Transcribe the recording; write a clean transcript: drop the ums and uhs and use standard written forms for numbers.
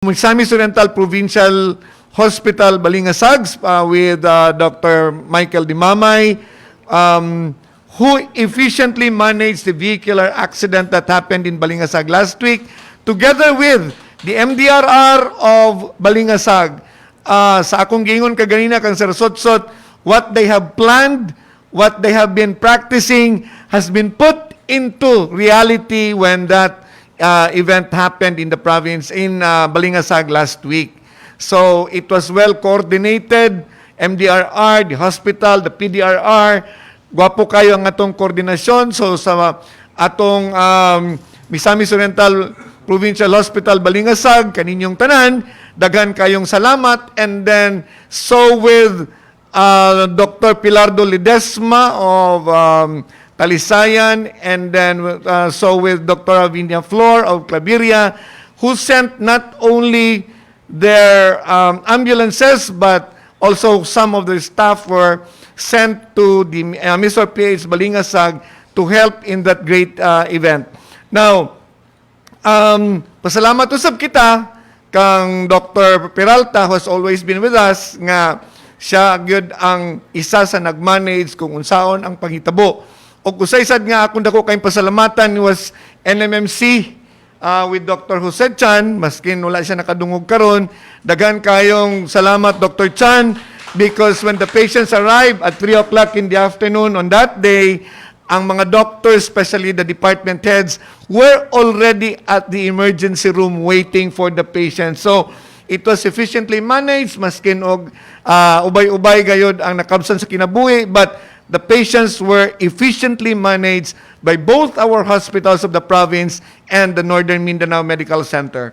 Misamis Oriental Provincial Hospital Balingasag with Dr. Michael Dimamay, who efficiently managed the vehicular accident that happened in Balingasag last week, together with the MDRR of Balingasag. Sa akong giingon kaganina kang Sir Sotsot, what they have planned, what they have been practicing has been put into reality when that event happened in the province in Balingasag last week. So it was well coordinated, MDRR, the hospital, the PDRR, gwapo kaayo ang atong koordinasyon. So sa atong Misamis Oriental Provincial Hospital Balingasag, kaninyong tanan, daghan kayong salamat. And then, so with Dr. Pilardo Ledesma of Talisayan, and then so with Dr. Avinia Flor of Claveria, who sent not only their ambulances, but also some of their staff were sent to the MISOR PH Balingasag to help in that great event. Now, pasalamat usab kita kang Dr. Peralta, who has always been with us, nga siya gyud ang isa sa nag-manage kung unsaon ang panghitabo. Og usay sad nga akong dako kayong pasalamatan was NMMC with Dr. Jose Chan, maskin wala siya nakadungog karon. Daghan kayong salamat, Dr. Chan, because when the patients arrived at 3 o'clock in the afternoon on that day, ang mga doctors, especially the department heads, were already at the emergency room waiting for the patients. So, it was efficiently managed, maskin og ubay-ubay gayod ang nakabsan sa kinabuhi, but the patients were efficiently managed by both our hospitals of the province and the Northern Mindanao Medical Center.